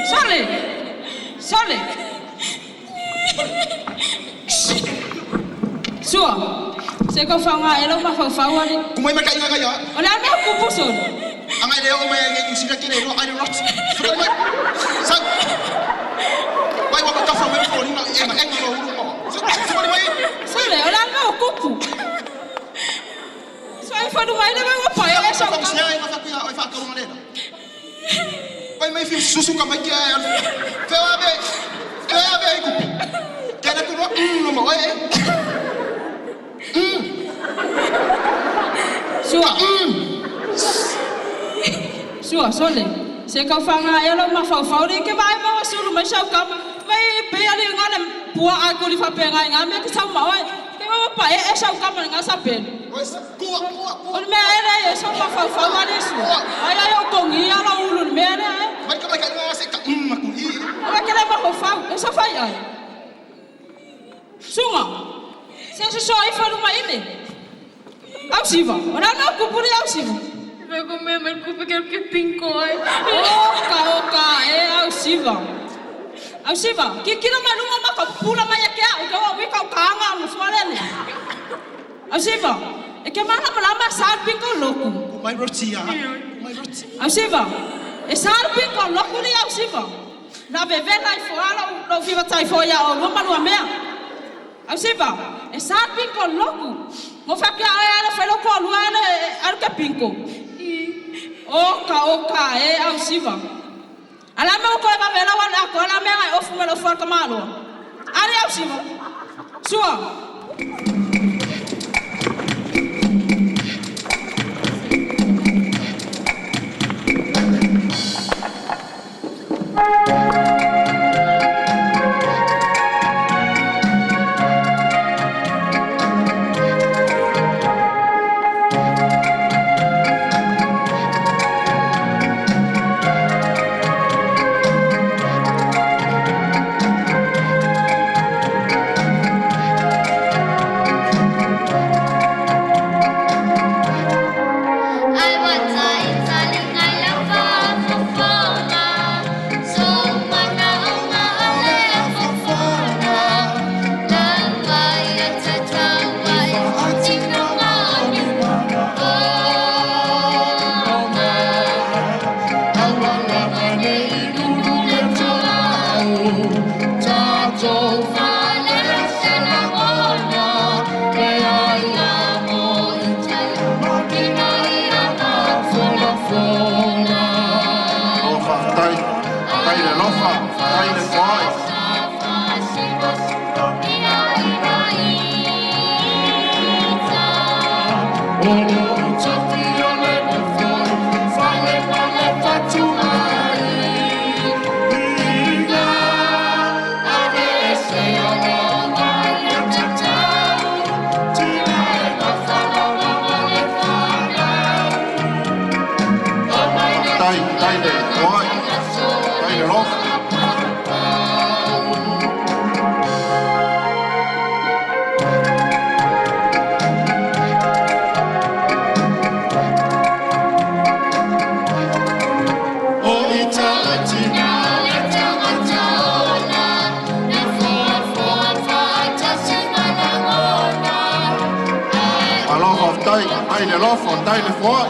Sole! Sole! Sua! Se kau whaunga e lau mafaufau ali. Kumai mai ka inga ia. O le mea kupu sole. Anga le o mai ai New Zealand ke le no ai rot. Sole mai. Sa. Mai wa ka fa mai ko ni enga enga no uru mo. Sole mai. Sole, o le mea kupu. So ai whanu mai le mai wa pai e Sa sa. ka sia ai fa kuia oi fa ka le. Pai mai fi susu ka mai ke ai. Fe wa be. Fe wa be ku. Ke na ku no no mo e. Sua. Sua, sole. Se kau whanga e lau mafaufau ni ke vai maua sulu mai sau kama. Mai pe ali ngā le pua a kuli whape ngai ngā mea ki sau maoi. Ke maua pa e e sau kama ngā sa pelu. Oi kua kua O le mea ere e sau mafaufau ali sua. Ai ai o tongi ala ulu le mea ere e. Mai ka mai ka inga se ka ma ku i. O ke le mafaufau e sa whai ai. Sunga. Se se so ai wharu mai ine. Au siva. O nā nā kupuri au siva. Vai comer meu cupo, quero que pinko ai. Oka, oka, e au siva. Au siva, ki kira mai lunga maka pula mai e ke au, ke wa wika o kaanga no fuarele. Au siva, e ke mana malama sar pinko loku. Mai roti ya. Mai roti. Au siva, e sar pinko loku ni au siva. Na vevela i foala lo viva tai foia o luma lua mea. Au siva, e sar pinko loku. Mo fa ke ai ala felo ko lua ele alu ke pinko. Oka, oka, e au siva. Ala me ko e vavela wa na ko ala me ai ofu me lo fuar ka malo. Ali au siva. Sua. Lofa, tai, tai le lofa, tai le foai. Tai, tai le foai, tai le lofa. Alofa, tai, tai le lofa, tai le foai.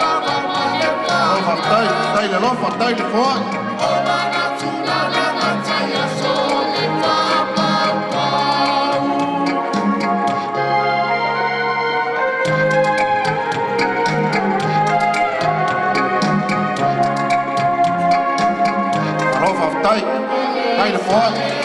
Alofa, tai, tai le lofa, tai le foai. Tai. Tai le foai.